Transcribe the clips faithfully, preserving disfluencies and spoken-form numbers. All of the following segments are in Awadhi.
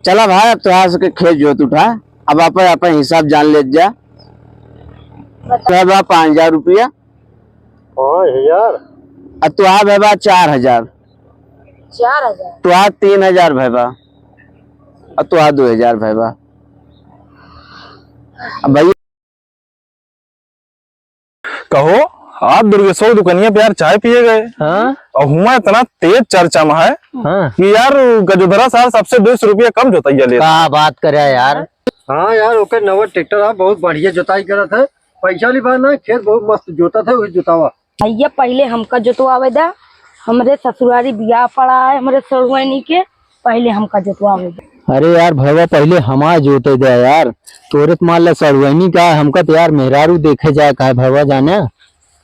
चला भाई, अब तोहार सबके खेत जोत उठा, अब आपन, आपन हिसाब जान लेत जा। तोहार बा पाँच हजार रुपया। पाँच हजार? अब तोहार भए बा चार हजार। चार हजार? तोहार तीन हजार भए बा। अब तोहार दो हजार भए बा। अब भैया कहो, आप दुर्गेशो की दुकनिया पे यार चाय पिए गए। हाँ। और हुआ इतना तेज चर्चा में है हाँ। कि यार गजोधरा सार सबसे दो सौ रुपया कम जोतैया लेत। का बात करे यार। हाँ यार, ओके नवा ट्रैक्टर है, बहुत बढ़िया जोताई करत है। पैसा ली बात ना, खेत बहुत मस्त जोतत है, वही जोतावा। भैया पहिले हमका जोतवावे दा, हमरे ससुरारी बियाह पड़ा है हमरे सड़ुआइनी के, पहिले हमका जोतवावे दा। अरे यार भैया, पहिले हमार जोते दे यार, तोरे तो मान ले सड़ुआइनी का है, हमका तो यार मेहरारू देखे जाए का है भैया जाने।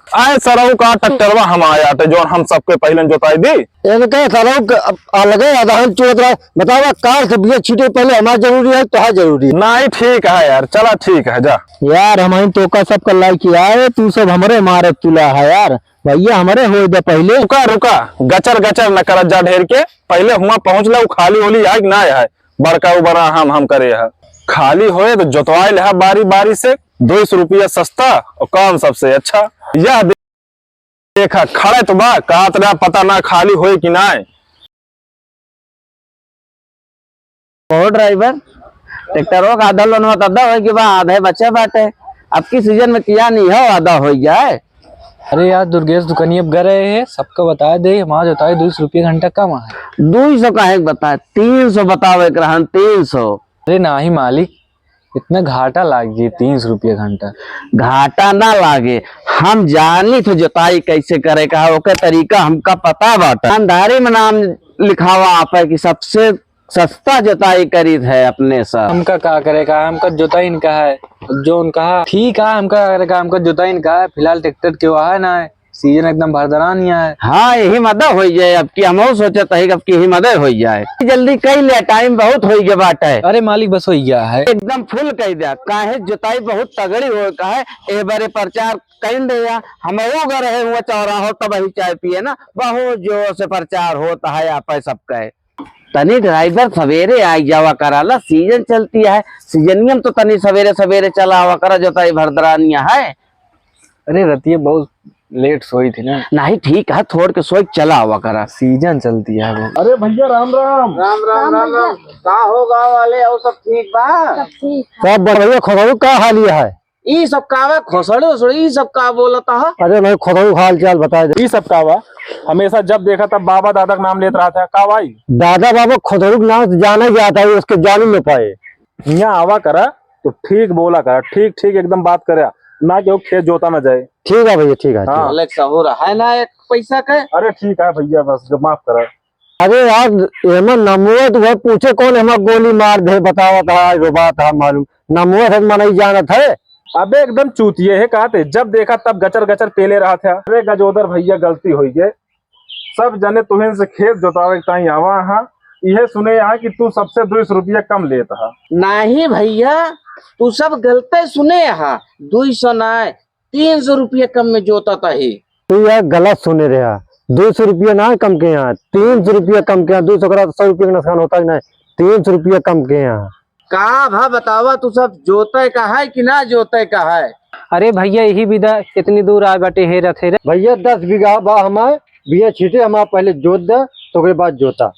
आए सरऊ का ट्रैक्टरवा हम आया थे, जौन हम सबके पहिले जोताई दी। इनके सरऊ के अब अलगे अदहन चोत रहा। बतावा, कार से बिया छीटे पहिले हमार जरूरी है, तोहार जरूरी है। नहीं, ठीक है यार, चला ठीक है, जा। यार, हम तो का सब कर लाई कि आए, तू सब हमरे मारे तुला है यार। भैया, हमरे होए दे पहिले। रुका, रुका, गचर गचर न करत जा ढेर के, पहिले हुआ पहुँच ले, उ खाली होली आए कि ना आए, बड़का उ बड़ा हम हम करे है। खाली होए तो जोतवाए ले है बारी बारी से, दो सौ रुपया सस्ता और काम सबसे अच्छा। यह देखा, खड़े तो बा, कहत रहा पता ना खाली होए कि नाय। ओ ड्राइवर, ट्रैक्टरो का आधा लोनवा तो आधा होए के बा, आधे बचे बाटे। अब की सीजन में किया नहीं हो, आधा हो जाए। अरे यार दुर्गेश, दुकानी अब गए रहे हैं, सबका बता दे, हमार जोताई दो सौ रुपये घंटा कम है। दो सौ काहे के बताए, तीन सौ बतावे के रहन, तीन सौ। अरे नाही मालिक, इतना घाटा लाग गई, तीन सौ रुपया घंटा। घाटा ना लागे, हम जानी थे जोताई कैसे करे का, ओकर तरीका हमका पता बाटे। अंधारी में नाम लिखावा आपे कि सबसे सस्ता जोताई करीत है अपने सब। हमका का करे का, हमका जोताई न का है, जो उनका है, ठीक है, हमका का करे का, हमका जोताई न का है, फिलहाल ट्रैक्टर के वहा ना है। सीजन एकदम भरदरान ही है। हाँ, यही मदा होई जाए, अब की हमहू सोचत है, अब की यही मदा होई जाए। जल्दी कई ले, टाइम बहुत होई गया बाटे। अरे मालिक, बस होई गया है। एकदम फुल कई दे, काहे जोताई बहुत तगड़ी हो, काहे ए बारे प्रचार कइन दे या। हमहू गए रहे हुआ चौराहो, तब ही चाय पिए ना, बहुत जोर से प्रचार होता है आप सबका। तनी ड्राइवर सवेरे आई जावा कराला, सीजन चलती है, सीजनियम तो तनी सवेरे सवेरे चला आवा करा, जोताई भरदरानिया है। अरे रतिया बहुत लेट सोई थी ना। नहीं, ठीक है, थोड़ के सोई चला आवा करा। सीजन चलती है वो। अरे भैया, राम राम। राम राम, राम राम। का हो गाँव वाले, और सब ठीक बा? सब ठीक है। सब बढ़िया। खोदड़ू का हाल ये है? ई सब का बा? खोसड़े ओसड़े ई सब का बोलता है? अरे नहीं, खोदड़ू का हाल चाल बता दे। ई सब का बा? हमेशा जब देखा तब बाबा दादा का नाम लेत रहा था, का भाई? दादा बाबा खोदड़ू के नाम से जाना जाता है, उसके जान ही न पाए। हियाँ आवा करा तो ठीक बोला करा, ठीक ठीक एकदम बात करा, ना कि वो खेत जोता ना जाए। ठीक है भैया, ठीक है, हाँ। ठीक। अलग सहूर है ना एक पैसा के। अरे ठीक है भैया, बस माफ करा। अरे यार, एमे नमुआ तो वह पूछे कौन हमार गोली मार दे, बतावा था, आज रो बात है मालूम। नमुआ से मनई जानत है। अबे एकदम चूतिए है, कहते जब देखा तब गचर गचर पेले रहा था। अरे गजोदर भैया, गलती होई गए, सब जने तुहिन से खेत जोतावे के ताई आवा हा, इहे सुने हा कि तू सबसे दो सौ रुपया कम लेत हा। नाही भैया, तू सब गलते सुने हा, दो सौ नाय, तीन सौ रुपया कम में जोतत ही। तू यार गलत सुने रहा, दो सौ रुपया ना कम के यहाँ, तीन सौ रुपया कम के यहाँ, दो सौ करा तो सौ रुपया का नुकसान होता कि नहीं, तीन सौ रुपया कम के यहाँ। का भा बतावा, तू सब जोते का है कि ना जोते का है? अरे भैया, यही विधा इतनी दूर आए बाटे, हेरत हेरत। भैया, दस बीघा बा हमार, बिया छीटे हमार, पहले जोत दे, तो ओकरे बाद जोता।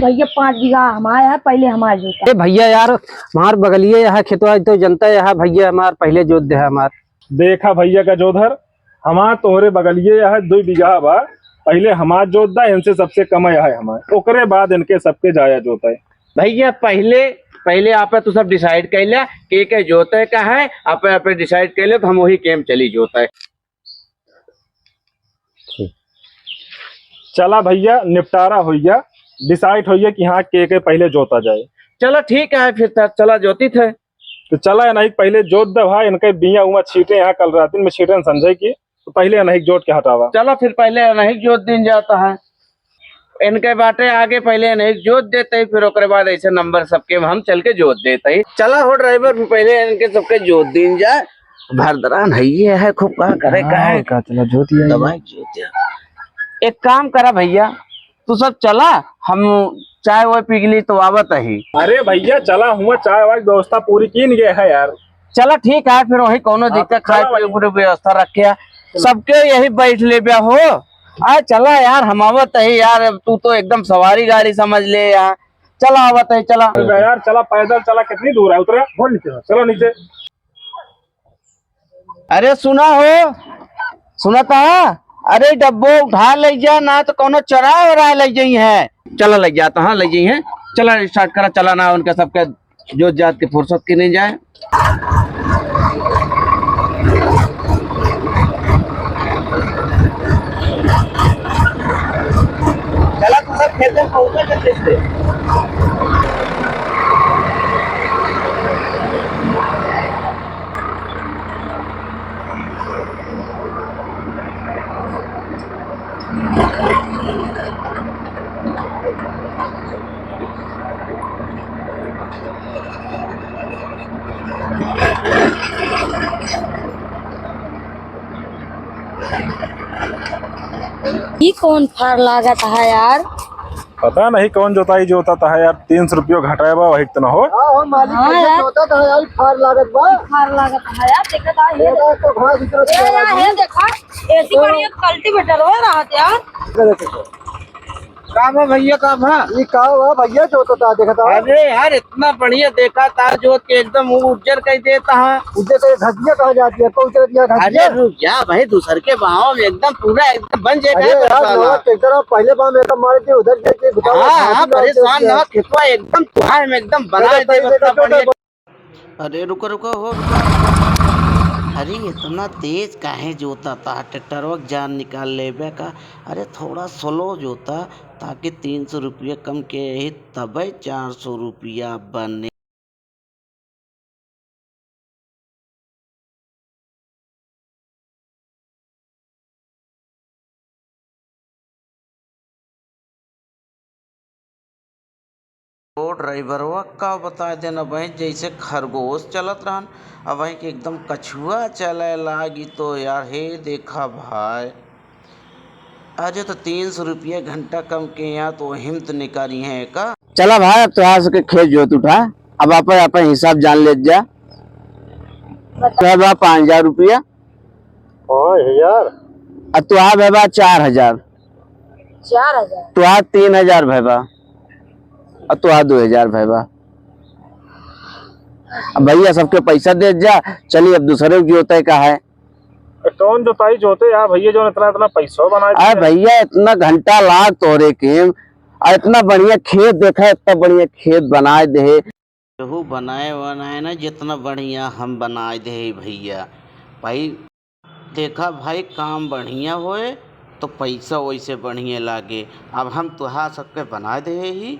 भैया, पाँच बीघा हमार है, पहले हमार जोता। ए भैया यार, हमार बगलिए यहाँ खेतवा तो जनता यहाँ भैया, हमार पहले जोत दे हमार। देखा भैया गजोधर, हमार तोहरे बगलिए यहाँ दुई बीघा बा, पहले हमार जोत दा, इनसे सबसे कम है हमार, ओकरे बाद इनके सबके जाया जोत है। भैया, पहले, पहले आपे तू सब decide कर ले, के के जोते का है, आपे, आपे decide कर ले, तो हम वही के में चली जोते। चला भैया, निपटारा होइया, decide होइया कि हाँ, के के पहले जोता जाए। चलो ठीक है, फिर त-, चला जोती थे। तो चला, इनही पहले जोत दे भाई, इनके बिया उमा छीटे यहाँ, कल रात में छीटे संजय की, तो पहले इनही जोत के हटावा। चलो फिर पहले इनही जोत दिन जाता है। इनके बाटे आगे, पहले इन्हें जोत देते ही, फिर ओकरे बाद ऐसे नंबर सबके हम चल के जोत देते ही। चला हो ड्राइवर, पहले इनके सबके जोत दीन जाए। भरदरान है ये है, खूब का करे का हाँ, है। का चला जोत ही है। दवाई जोत है। एक काम करा भैया, तू सब चला, हम चाय वाय पी ली तो आवत ही। अरे भैया, चला हुआ, चाय वाय की व्यवस्था पूरी कीन गए है यार। चला ठीक है, फिर वही कौनो हाँ, दिक्कत, तो खाए चला पिए भाई। पूरी व्यवस्था रखे है। सबके यही बैठ लेबे हो। आ चला यार, हम आवत ही यार, तू तो एकदम सवारी गाड़ी समझ ले यार। चला आवत ही, चला। अरे यार, चला पैदल, चला, कितनी दूर है, उतरा। बोल नीचे। चलो नीचे। अरे सुना हो, सुनत हा? अरे डब्बो उठा ले जा, ना तो कौनो चोराए ओराए ले जाई है। चला ले जात हा, ले जाई है। चला start करा, चला ना उनके सबके जो जात के फुर्सत के नहीं जाए। चला तू सब खेत में पहुंचा जल्दी से। ई कौन फार लागत है यार? पता नहीं कौन जोताई जोतत है यार, तीन सौ रुपयो घटाए बा, वही तो न हो। हाँ, हो मालिक, हाँ कैसे यार। जोतत है यार, फार लागत बा। फार लागत है यार, देखत आ, हे। ये तो घास इतना ए यार, हे देखा, ऐसी तो बड़ी एक cultivator हो रहा था यार। देखो, देखो। का बा भैया, का बा? ई का बा भैया, जोतत आ, देखत आ। अरे यार, इतना बढ़िया देखा था, जोत के एकदम उज्जर कर देता है। उज्जर कर घसिया कहा जाती है, कौन उज्जर दिया घसिया? अरे रुक जा भाई, दूसर के बहाव में एकदम पूरा एकदम बन जाएगा अरे यार, यार, नवा ट्रैक्टर आप पहले बहाव में एकदम मारे थे, उधर जाके बताओ, हाँ, हाँ, परेशान ना, खेतवा एकदम तुहार में एकदम बना दे, देखो, इतना देखो, बढ़िया। अरे रुको, रुको, हो, रुको। अरे इतना तेज काहे जोता था? ट्रैक्टरवा के जान निकाल लेबे का? अरे थोड़ा slow जोता, ताकि तीन सौ रुपया कम के यही तबे चार सौ रुपया बने। ओ ड्राइवरवा का बताए देना बहिन, जैसे खरगोश चलत रहन, अब वहीं के एकदम कछुआ चले लागी। तो यार हे देखा भाई, अरे तो तीन सौ रुपया घंटा कम के यहाँ तो हिम्मत निकारी है का? चला भाई, अब तोहार सबके खेत जोत उठा, अब आपन आपन हिसाब जान लेत जा। तोहार बा पाँच हजार रुपया। पाँच हजार? अब तोहार भए बा चार हजार। चार हजार? तोहार तीन हजार भए बा। अब तोहार दो हजार भए बा। अब भैया सबके पैसा देत जा, चली अब दूसरे के जोते का है। ए, कौन जोताई जोते यार भैया, जो इतना, इतना पैसा बनाए अरे देते? भैया, इतना घंटा लाग तोहरे के, आ इतना बढ़िया खेत देखा, इतना बढ़िया खेत बनाए दे। केहू बनाए बनाए ना, जितना बढ़िया हम बनाए दे भैया। भाई देखा भाई, काम बढ़िया होए तो पैसा वैसे बढ़िया लागे। अब हम तुहार सबके बनाए दे ही,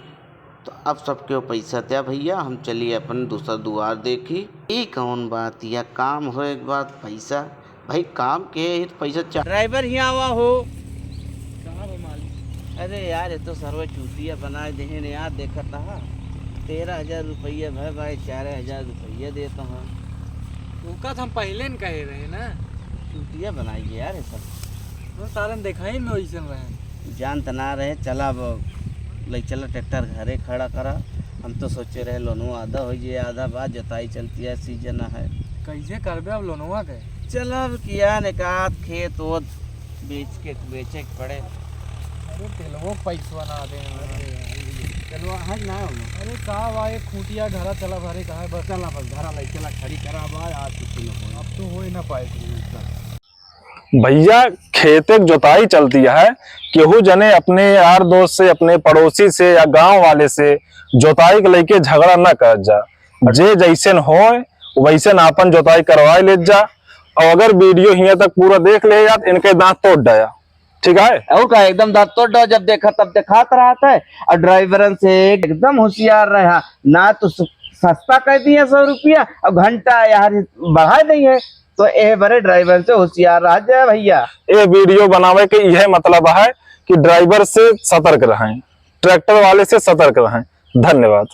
तो अब सबके पैसा द्या भैया, हम चली अपन दूसर दुआर देखी। ई कौन बात या, काम होए के बाद पैसा? भाई काम के ही तो पैसा चाह। ड्राइवर हियाँ आवा हो। कहाँ हो मालिक? अरे यार, ये तो सरवा चूतिया बनाए देहे ने यार, देखत हा। तेरह हजार रुपया भए भाई, चार हजार रुपया देत हा। ओका तो हम पहिले न कहे रहे ना। चूतिया बनाई है यार ये सब। वो सारन देखाई में वैसन रहे। जानत ना रहे, चला अब ले चला ट्रैक्टर घरे खड़ा करा। हम तो सोचे रहे लोनवा आधा होइ जाए, आधा बाद जोताई चलती है, सीजन है। कैसे करबे अब लोनवा के? चला अब किया ने का खेत ओत बेच के, बेचे के पड़े। अरे तेलवो पैसवा ना दे। तेलवा है ना हो? अरे का बा, एक खूंटिया घरा चला भरे कहा बस। चला बस घरा ले चला, खड़ी करा बा, आज कुछ न हो। अब तो हो ही ना पाए। भैया, खेते के जोताई चलती है, केहू जने अपने यार दोस्त से, अपने पड़ोसी से या गांव वाले से जोताई के लेके झगड़ा न कर जा। जे जैसन होए, वैसन आपन जोताई करवाए लेत जा। और अगर वीडियो हियां तक पूरा देख ले यार, इनके दांत तोड़ डाया, ठीक है? और का, एकदम दांत तोड़ डाया, जब देखा तब देखात रहत है। और ड्राइवरन से एकदम होशियार रहा, ना तो सु-, सस्ता कर दिए सौ रुपया और घंटा यार बढ़ा दिए। तो ए बड़े ड्राइवर से होशियार रहा जाए भैया। ए वीडियो बनावे के यह मतलब है कि ड्राइवर से सतर्क रहें, ट्रैक्टर वाले से सतर्क रहें। धन्यवाद।